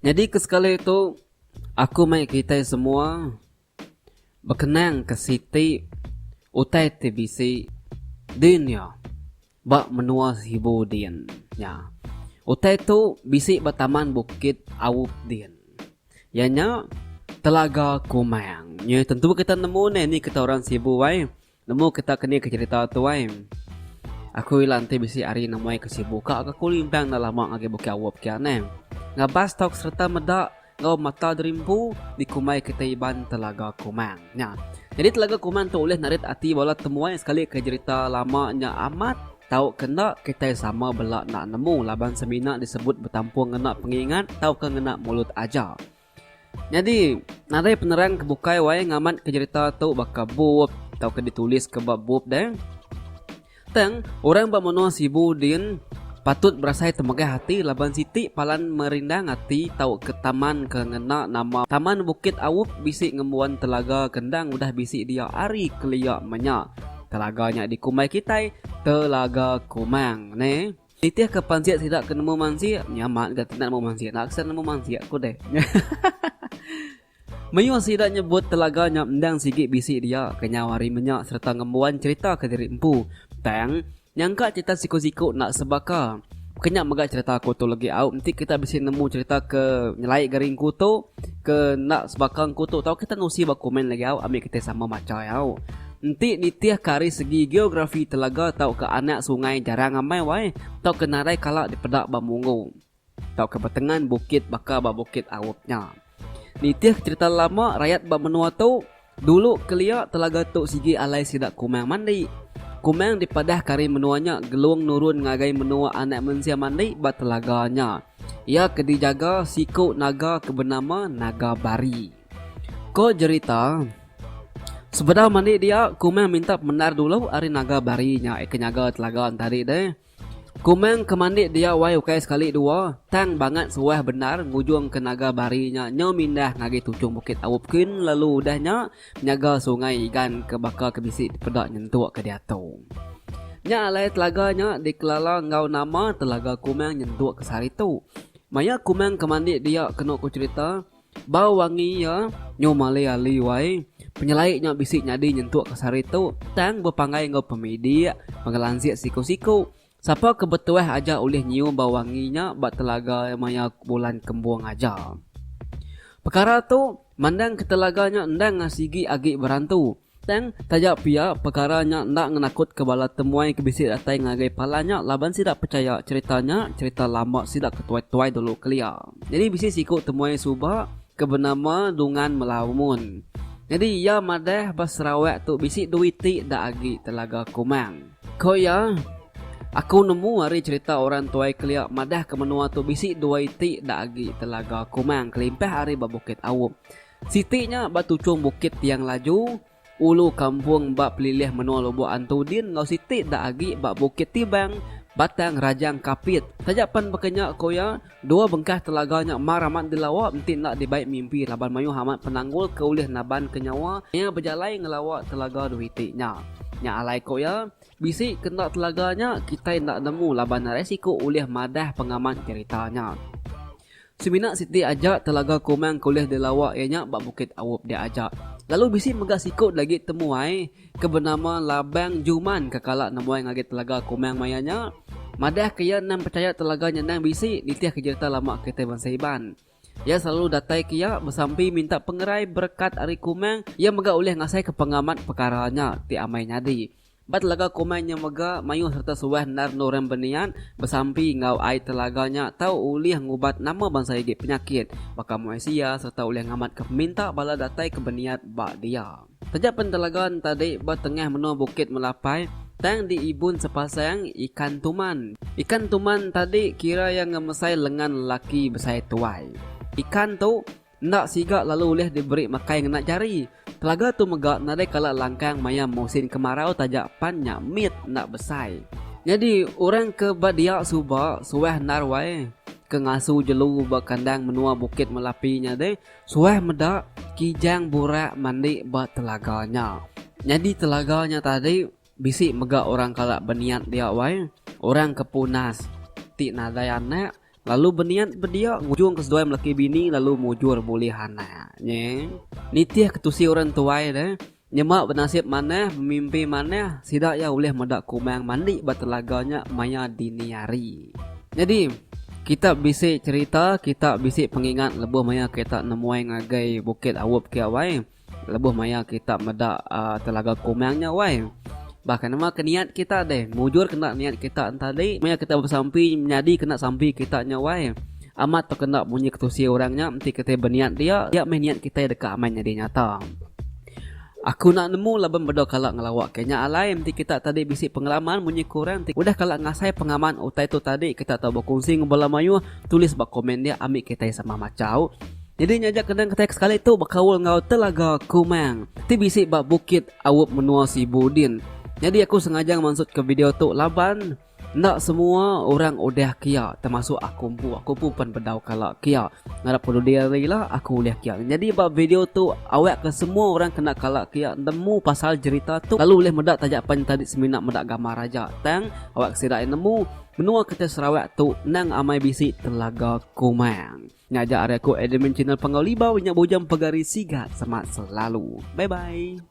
Nyadi ke sekali tu aku mai kitai semua bekenang ke siti utai ti bisi din iya ba menua Sibu din nya. Utai tu bisi ba Taman Bukit Aup din. Iya nya Telaga Kumang. Nya tentu kita nemu neh ni kita orang Sibu ai. Nemu kita ke ni ke cherita tu ai. Aku ila enti bisi hari nemuai ke Sibu ka ga ku limpang enda lama ngagai Bukit Awop kia neh. Ngabas tauka sereta meda enggau mata diri empu dikumbai kitai Iban Telaga Kumang nya. Nyadi Telaga Kumang tu ulih narit ati bala temuai sekali ke jerita lama nya amat tauka enda kitai sama bela enda nemu laban semina disebut betampung ngena pengingat tauka ngena mulut aja. Nyadi, nadai penerang ke bukai wai ngamat ke jerita tu baka bup tauka ditulis ke ba bup deh. Tang, orang ba menua Sibu din patut berasai temegah ati laban siti palan merindang ati tauka taman ke ngena nama Taman Bukit Aup bisi ngembuan telaga ke endang udah bisi dia ari kelia menya. Telaga nya dikumbai kitai Telaga Kumang neh. Nitih ke pansik sida ke nemu mansik, nya amat ga ti enda nemu mansik enda ke nemu mansik ku deh. Mayuh sida nyebut telaga nya endang sigi bisi dia kenyau hari menya sereta ngembuan cherita ke diri empu. Tang, nyangka cherita siku-siku enda sebaka. Baka nya mega cherita aku tu legi au enti kita bisi nemu cherita ke nyelai garing ku tu ke enda sebaka engku tu tau kita nusi ba komen lagi au ami kitai sama macha au. Enti nitih ka ari segi geografi telaga tauka anak sungai jarang amai wai tauka nadai kala dipeda ba munggu tauka ba tengan bukit baka ba Bukit Aup nya. Nitih ka cherita lama rayat ba menua tu dulu kelia telaga tu sigi alai sida kumang mandi. Kumang dipadah ka ari menua nya gelung nurun ngagai menua anak mensia mandi ba telaga nya. Iya ke dijaga siku naga ke benama Naga Bari. Ko jerita, sebedau mandi dia, Kumang minta pemendar dulu ari Naga Bari nya ke nyaga telaga entadi deh. Kumang ke mandi dia wai ukai sekali dua, tang bangat suah bendar ngujung ke Naga Bari nya nyau mindah ngagai tuchung Bukit Aup kin lalu udah nya nyaga Sungai Igan ke baka ke bisi dipeda nyentuk ke diatu. Nya alai telaga nya dikelala enggau nama Telaga Kumang nyentuk ke sehari tu. Maya Kumang ke mandi dia kenu ku cherita, bau wangi iya nyu mali ali wai. Penyelai nya bisi nyadi nyentuk ke sehari tu tang bepanggai enggau pemidik, pengelansik siku-siku. Sapa ke betuah aja ulih nyium bau wangi nya ba telaga maya bulan kembung aja. Pekara tu mandang ke telaga nya endang sigi agi berantu. Tang, taja pia, pekara nya enda ngenakutka bala temuai ke bisi datai ngagai palan nya laban sida pechaya cherita nya cherita lama sida ke tuai-tuai dulu kelia. Nyadi bisi siku temuai suba ke benama Dungan Melamun. Nyadi iya madah ba Sarawak tu bisi dua iti da agi Telaga Kumang. Ko iya, Aku nemu ari cherita orang tuai kelia madahka menua tu bisi dua iti da agi Telaga Kumang kelimpah ari ba Bukit Aup. Siti nya ba tuchung Bukit Tiang Laju, ulu kampung ba pelilih menua Lubok Antu din enggau siti da agi ba Bukit Tibang, Batang Rajang Kapit. Taja pen baka nya ku iya, dua bengkah telaga nya mar amat dilawa enti enda dibai mimpi laban mayuh amat penanggul ke ulih nabanka nyawa maya bejalai ngelawa telaga dua iti nya. Nya alai ku iya, bisi ke enda telaga nya kitai enda nemu laban nadai siku ulih madah pengamat jerita nya. Semina siti aja telaga Kumang ke ulih dilawa iya nya ba Bukit Aup dia aja. Lalu bisi mega siku da agi temuai ke benama Labang Juman ke kala nemuai ngagai telaga Kumang maya nya madah ke iya endang pechaya telaga nya endang bisi nitih ke jerita lama kitai bansa Iban. Iya selalu datai ke iya besampi minta pengerai berekat ari Kumang iya mega ulih ngasai ke pengamat pekara nya ti amai nyadi. Ba telaga Kumai nya mega mayuh sereta suah endar endur orang beniat besampi enggau ai telaga nya tau ulih ngubat nama bansa igi penyakit baka muai sia sereta ulih ngamatka peminta bala datai ke beniat ba dia. Taja pen telaga entadi ba tengah menua Bukit Melapai tang diibun sepasang ikan tuman. Ikan tuman tadi kira iya ngemesai lengan lelaki besai tuai. Ikan tu Enda siga lalu ulih diberi makai ngena jari. Telaga tu mega nadai kala langkang maya musin kemarau taja pan nya mit enda besai. Nyadi orang ke ba dia suba suah endar wai ke ngasu jelu ba kandang menua Bukit Melapi nya deh suah meda kijang burak mandi ba telaga nya. Nyadi telaga nya tadi bisi mega orang kala beniat dia wai orang ke punas ti nadai anak. Lalu beniat bedia ngujung ke seduai melaki bini lalu mujur bulih anak. Nye. Nitih ke tusi orang tuai deh, nyema benasib manah, bemimpi manah, sida iya ulih meda Kumang mandi ba telaga nya maya dini hari. Nyadi, kita bisi cherita, kita bisi pengingat lebuh maya kita nemuai ngagai Bukit Aup ke awai. Lebuh maya kita meda Telaga Kumang nya wai. Bahkan nama ke niat kita deh. Mujur kena niat kita entadi maya kita besampi nyadi kena sampi kita nya wai. Amat tau kena munyi ketusi orang nya enti kitai beniat dia, dia meh niat kitai deka amai nyadi nyata. Aku enda nemu laban bedau kala ngelawa ke nya alai enti kita tadi bisi pengalaman munyi ke orang ti udah kala ngasai pengamat utai tu tadi kita tau bekunsi enggau bala mayuh tulis ba komen dia ami kitai sama machau. Nyadi nya aja kenang kitai sekali tu bekaul enggau Telaga Kumang ti bisi ba Bukit Aup menua Sibu din. Nyadi aku sengaja ngemansutka video tu laban enda semua orang udah kia termasuk aku empu. Aku empu pen bedau kala kia. Ngarap ke dudi hari ila aku ulih kia. Nyadi ba video tu awakka semua orang kena kala kia nemu pasal jerita tu lalu ulih meda taja pan tadi semina meda gambar aja tang awakka sida iya nemu menua kitai Sarawak tu endang amai bisi Telaga Kumang. Nya aja ari aku admin channel Panggau Libau nya Bujang Pegari Sigat semat selalu. Bye bye.